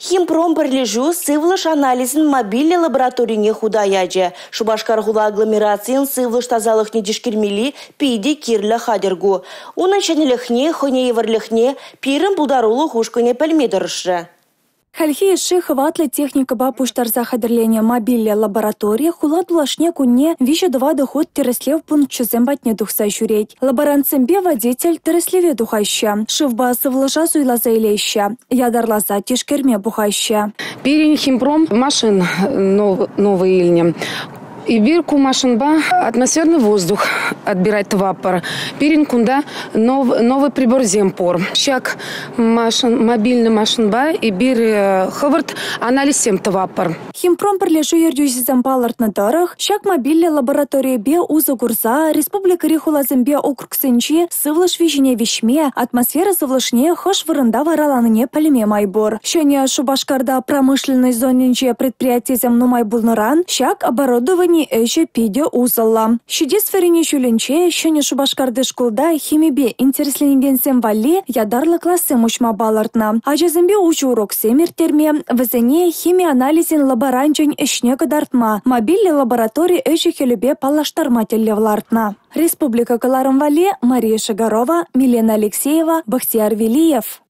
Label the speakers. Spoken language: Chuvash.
Speaker 1: Химпром пӗрлешӳ сывлӑш анализӗн мобильлӗ лабораторине хута ячӗ. Шупашкар хула агломерацийӗн сывлӑш тасалӑхне тишкермелли питӗ кирлӗ хатӗр ку. Унӑн ҫӗнӗлӗхне, хӑйне евӗрлӗхне пирӗн пултарулӑх ушкӑнӗ пӗлме тӑрӑшрӗ.
Speaker 2: Хальхи йышши хӑватлӑ техникӑпа пуҫтарса хатӗрленӗ мобильлӗ лаборатори хула тулашне кунне 3-4 хут тӗрӗслев пункчӗсем патне тухса ҫӳрет. Лаборантсемпе водитель тӗрӗслеве тухаҫҫӗ. Шывпа сывлӑша суйласа илеҫҫӗ, ятарласа тишкерме пухаҫҫӗ.
Speaker 3: Пирӗн «Химпром» машин новый илнӗ. Эпир ку машинпа атмосферный воздух отбирать тӑватпӑр. Пирӗн кунта новый приборсем пур. Ҫак мобильный машинпа эпир хӑвӑрт анализсем тӑватпӑр.
Speaker 2: «Химпром» пӗрлешӳ ертӳҫисем палӑртнӑ тӑрӑх, ҫак мобильлӗ лабораторипе усӑ курса республикӑри хуласемпе округсенчи сывлӑш виҫине виҫме, атмосфера сывлӑшне хӑш вырӑнта вараланине пӗлме май пур. Ҫӗнӗ Шупашкарта промышленноҫ зонинче предприятисем нумай пулнӑран ҫак оборудовани ӗҫӗ питӗ усӑллӑ. Ҫитес вӗренӳ ҫулӗнче Ҫӗнӗ Шупашкарти шкулта химипе интересленекенсем валли ятарлӑ классем уҫма палӑртнӑ. Ачасемпе уҫӑ уроксем ирттерме, вӗсене хими анализӗн лаборанчӗн ӗҫне кӑтартма, мобильлӗ лаборатори ӗҫӗ-хӗлӗпе паллаштарма тӗллев лартнӑ. Республика кӑларӑм валли Мария Шагарова, Милена Алексеева, Бахтияр Велиев.